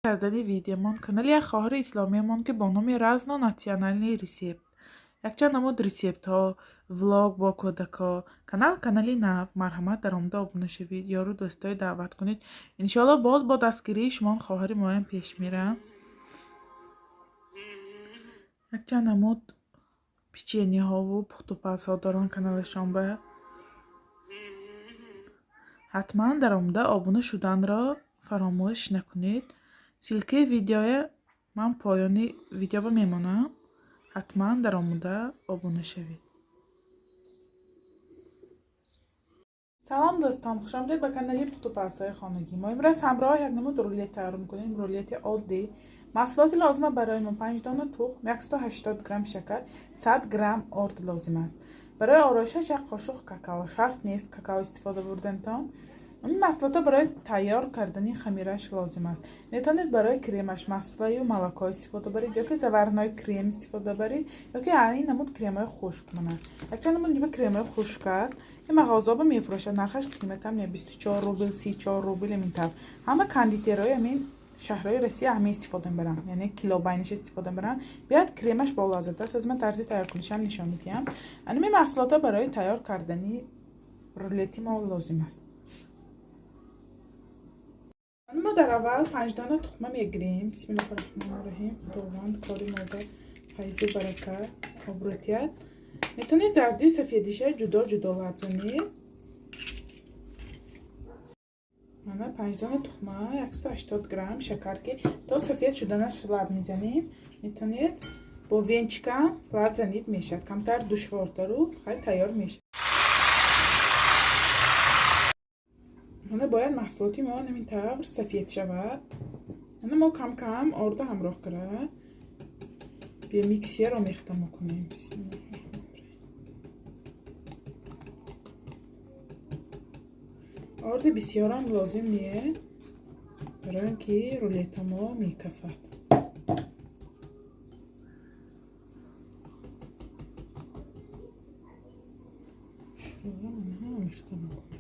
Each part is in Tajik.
Кардани видеомон канали як хоҳари исломиямон, ки бо номи Разно национальный рецепт. Якчанд намуд рецептҳо, влог бо кӯдакҳо. Канал канали нав, марҳамат, даромада обуна шавед, ёру дӯстое даъват кунед. Иншоалло, боз бо дастгирии шумон хоҳари моям пеш мерам. Якчанд намуд печеньеҳову пухтупазҳо доранд каналашон ба. Ҳатман даромада обуна шуданро фаромӯш накунед. Ссылкаи видеоя ман поёни видеоба мемонам. Ҳатман даромада обуна шавед. Салом, дӯстон, хушомадед ба канали пухтупазҳои хонагӣ. Мо имрӯз ҳамроҳ як намуд рулет тайёр мекунем, рулети оддӣ. Маҳсулоти лозима барои мо 5 дона тухм, 180 грамм шакар, 100 грамм орд лозим аст. Барои ороишаш як қошуқ какао, шарт нест какао истифода бурдантон. Ин маҳсулотҳо барои тайёр кардани хамираш лозим аст. Метавонед барои кремаш маслаю молоко истифода баред, ёки заварной крем истифода баред, ёки ин намуд кремҳои хушк. Мана, якчанд намуд инҷо кремҳои хушк аст. Ин мағозаҳо мефурӯшад, нархаш қиматам не, 24 рубл, 34 рубл, ҳамин тавр. Ҳама кондитерҳои ҳамин шаҳрҳои Россия ҳама истифода мебаранд, яъне килобайнаш истифода мебаранд. Биёяд, кремаш болаззат аст. Аз ман тарзи тайёркунишам нишон медиҳам. Анами маҳсулотҳо барои тайёр кардани рулети мо лозим аст. Мо дар аввал 5 дона тухма мегирем. Бисмиллоҳи раҳмони раҳим. Худованд кори мода файзу баракат обрӯ диҳад. Метавонед зардию сафедиша ҷудо ҷудо лат занед. Мана, 5 дона тухма, 180 грамм шакар, ки то сафед шуданаш лат мезанем. Метавонед бо венчикам лат занед, мешавад. Камтар душвортару хай тайёр мешавад. Мана, бояд маҳсулоти мо ҳамин тавр сафед шавад. Мана, мо кам кам орда ҳамроҳ кара бе миксер омехта мекунем. Бисмиллоҳ. Орди бисёрам лозим не, барои он ки рулета мо мекафад. Омехта мекунем.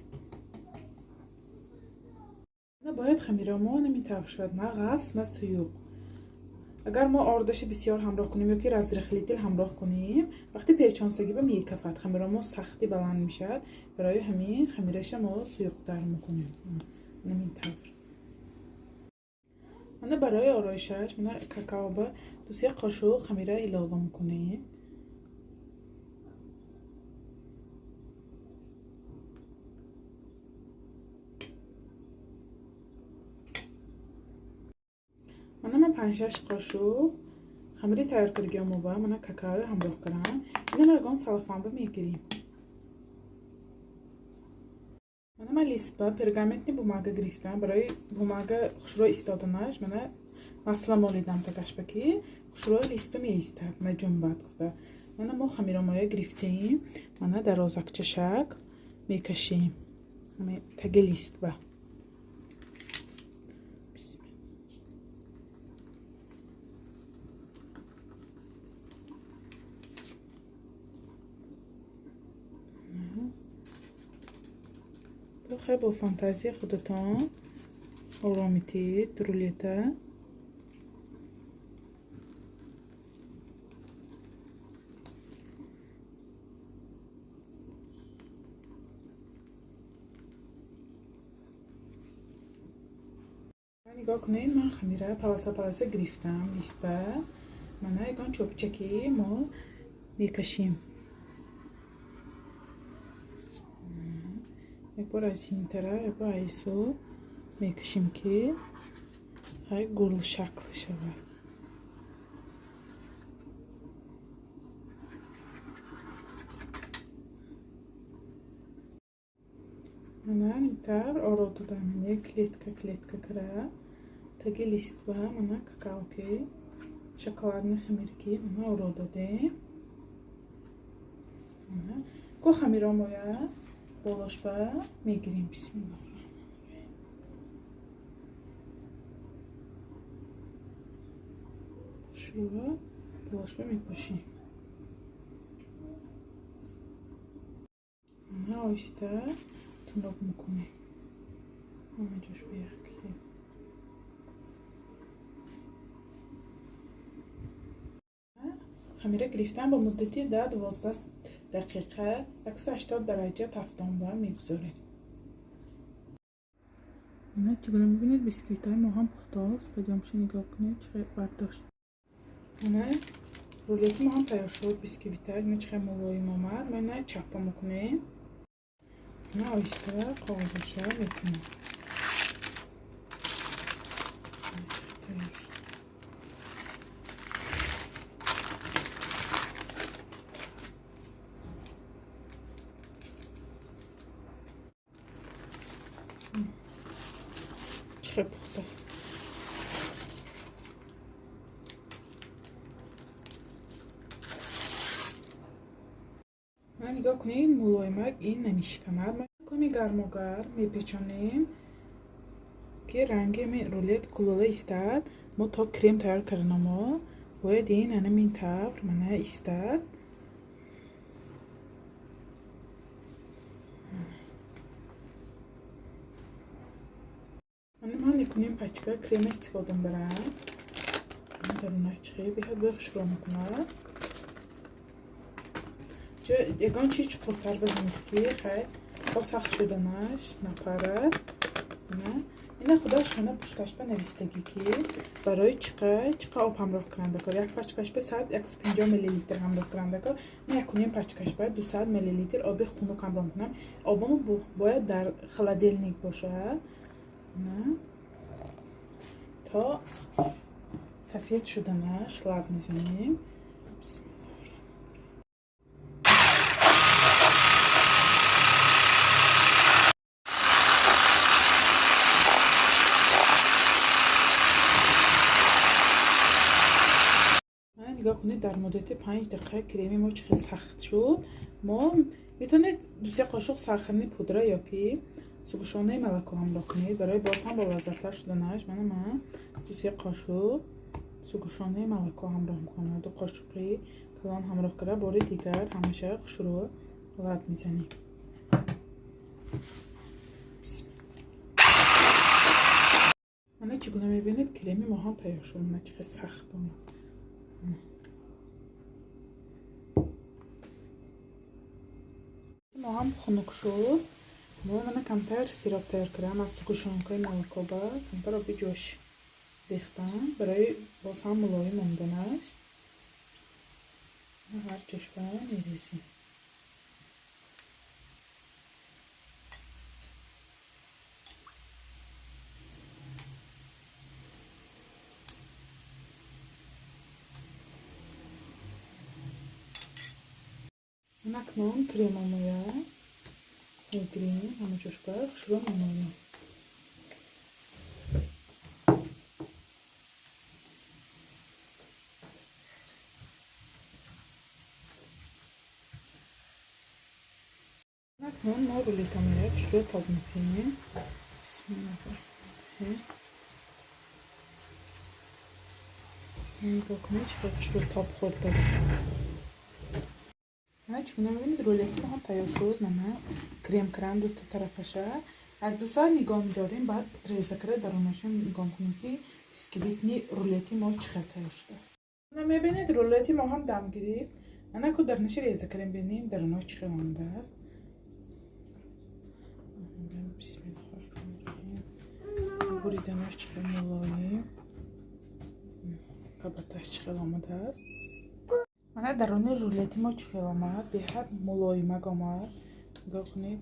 Бояд хамира мо ҳамин тавр шавад, на ғафс, на суюқ. Агар мо ордаши бисёр ҳамроҳ кунем ёки разрыхлитель ҳамроҳ кунем, вақти печонсагиба мекафад, хамира мо сахти баланд мешавад. Барои ҳамин хамираша мо суюқтар мекунем, ҳамин тавр. Мана, барои ороишаш, мана, какаоба 2-се қошуқ хамира илова мекунем. Мана, ман 5-6 қошуқ хамири тайёр кардагиамоба, мана, какаои ҳамроҳ кардам. Ина ягон салафанба мегирем. Мана, ман листба пергаментный бумага гирифтам. Барои бумага хушрӯ истоданаш, мана, масла молидам тагашба, ки хушрӯи листба меистад, наҷунбад гуфта. Мана, мо хамиромоя гирифтем, мана, дарозакчашак мекашем таги листба. Хай, бо фантазия худатон оро метиҳед рулета. Нигоҳ кунед, ман хамира полоса полоса гирифтам листба. Мана, ягон чӯбчаки мо мекашем. Як бор аз ин тараф, як бор аз сӯ мекашем, ки хай гулшакл шавад. Мана, ҳамин оро додам, яъне клетка клетка кара таги листба. Мана, какаоки, шоколадный хамирки, мана, оро додем. Ко хамиромоя болошба мегирем. Бисмиллоҳ. Шура болошба мепошем. Мана, оҳиста тунук мекунем ҳама ҷош ба як. Хамира гирифтан ба муддати 10-12 дақиқа 180 дараҷа тафтонда мегузорем. Ина чигуна мебинед, бисквитҳои мо ҳам пухтааст. Ба ҷомша нигоҳ кунед, чӣ хел бардошт. Ина рулети мо ҳам тайёр шуд, бисквита ина чӣ хел мулоим омад. Мо ина чаппа мекунем. Ина оҳиста коғазоша мекунем. Тайёр шуд. Чӣ хел пухтааст. Ман нигоҳ кунед, мулоимак ин намешиканад. Мо ками гармогарм мепечонем, ки ранги ҳамин рулет кулола истад. Мо то крем тайёр карданамо бояд ин ҳамин тавр мана истад. Ман мекунем пачка крем истифода мебарам. Дарунаш чӣ хел беҳад бӯи хушрӯ мекунад. Ягон чиз чуқуртар бизанед, ки хай то сахт шуданаш напарад. Ина худаш мана пушташ ба навистагӣ, ки барои чиқа об ҳамроҳ кунандакор. Як пачкаш ба 150 миллилитр ҳамроҳ кунандакор. Ман якуним пачкаш ба 200 миллилитр оби хунук ҳамроҳ мекунам. Обамо бояд дар холодильник бошад. То сафед шуданаш лаб мезанем. Нигоҳ кунед, дар муддати 5 дақиқа креми мо чӣ хел сахт шуд. Мо метавонед 2-3 қошуқ сахарни пудра ё ки сугушонаи молоко ҳамроҳ кунед барои боз ҳам болаззаттар шуданаш. Мана ман 2-3 қошуқ сугушонаи молоко ҳамроҳ мекунам. 2 қошуқи калон ҳамроҳ карда бори дигар ҳамаша хушрӯ лат мезанем. Мана чӣ гуна мебинед, креми мо ҳам тайёр шуд. Мана чӣ хел сахт омад. Мо ҳам хунук шуд. Мо мана камтар сироп тайёр кардам аз сугушонкаи молокоба, камтар оби ҷӯш рехтам барои боз ҳам мулоим монданаш. Ҳар чашма мерезем. Акнун кремамоя мегирем, ҳама ҷошба хушрӯ мемонем. Акнун мо рулетамоя хушрӯ тоб метиҳем. Бисмиллоҳир. Нигоҳ кунед, чӣ қадр хушрӯ тоб хӯрдааст. Мана чӣ гуна мебинед, рулети мо ҳам тайёр шуд. Мана крем крам ду тарафаша. Як ду соат нигоҳ медорем, баъд реза карда дарунаша нигоҳ мекунем, ки бисквитни рулети мо чӣ хел тайёр шудааст. Мана мебинед, рулети мо ҳам дам гирифт. Мана ку дарунаша реза кардем, бинем дарунаш чӣ хел омадааст. Бисмиллоҳир. Буриданаш чӣ хел мулоим. Қабаташ чӣ хел омадааст. Мана даруни рулети мо чӣ хел омад, беҳад мулоимак омад. Нигоҳ кунед,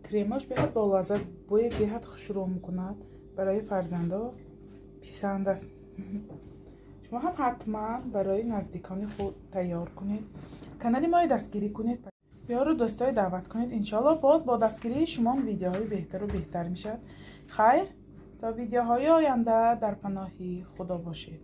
кремаш беҳад болаззат, бӯи беҳад хушрӯ мекунад. Барои фарзандо писанд аст. Шумо ҳам ҳатман барои наздикони худ тайёр кунед. Канали моро дастгирӣ кунед, ёру дӯстои даъват кунед. Иншоалло боз бо дастгирии шумо видеоҳои беҳтару беҳтар мешавад. Хайр, то видеоҳои оянда дар паноҳи Худо бошед.